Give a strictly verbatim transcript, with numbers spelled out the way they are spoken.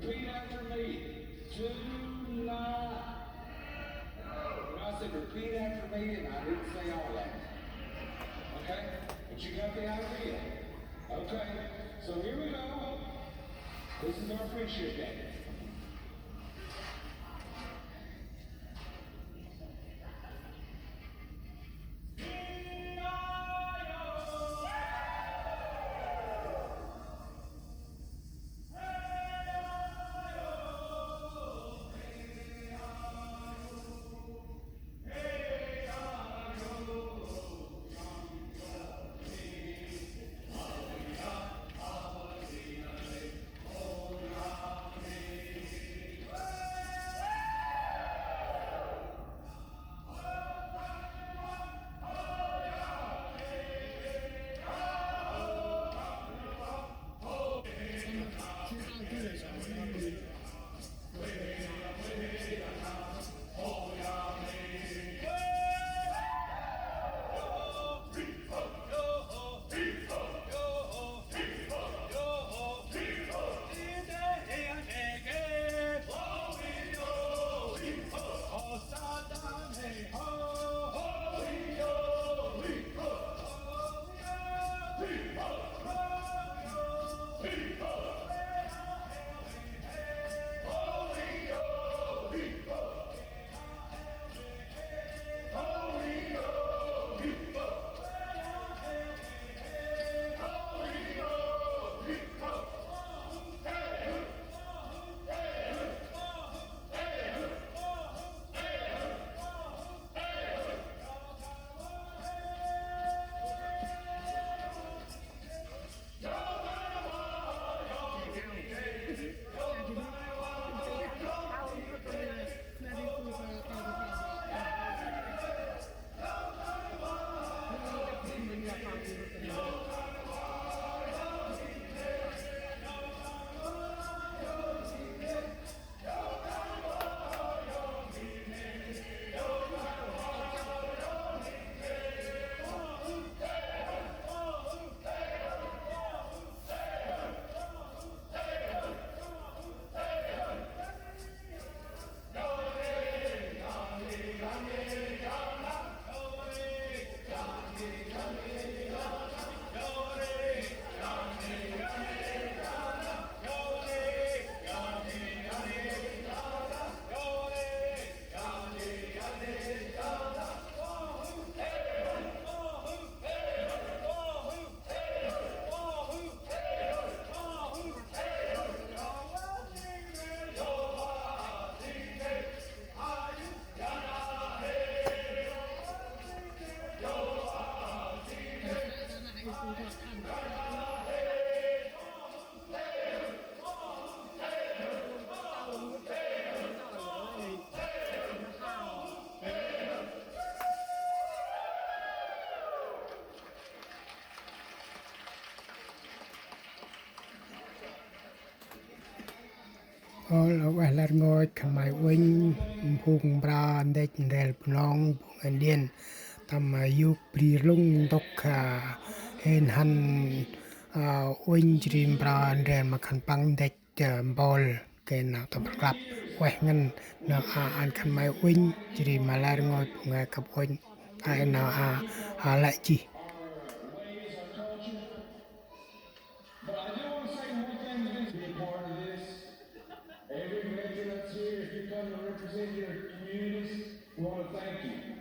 Repeat after me. Do not. When I said repeat after me, and I didn't say all that. Okay? But you got the idea. Okay? So here we go. This is our friendship game. Ơ, ueh lĕ rngôch khân may uănh, phung mra ndĕch ndrel Bunong, phung Indian, tâm, a, yôk bri rlŭng ntŭk, a, hên hăn, a, uănh jêh ri mra ndrel ma khân păng ndĕch, a, mpôl, gay nau tâm rklăp. Ueh ngăn nau a ăn khân may uănh, jêh ri ma lĕ rngôch phung he kăp uănh, a, nau a, a, lĕ jêh. But I do want to say one thing that is a part of this. Every veteran that's here, if you come to represent your communities, we want to thank you.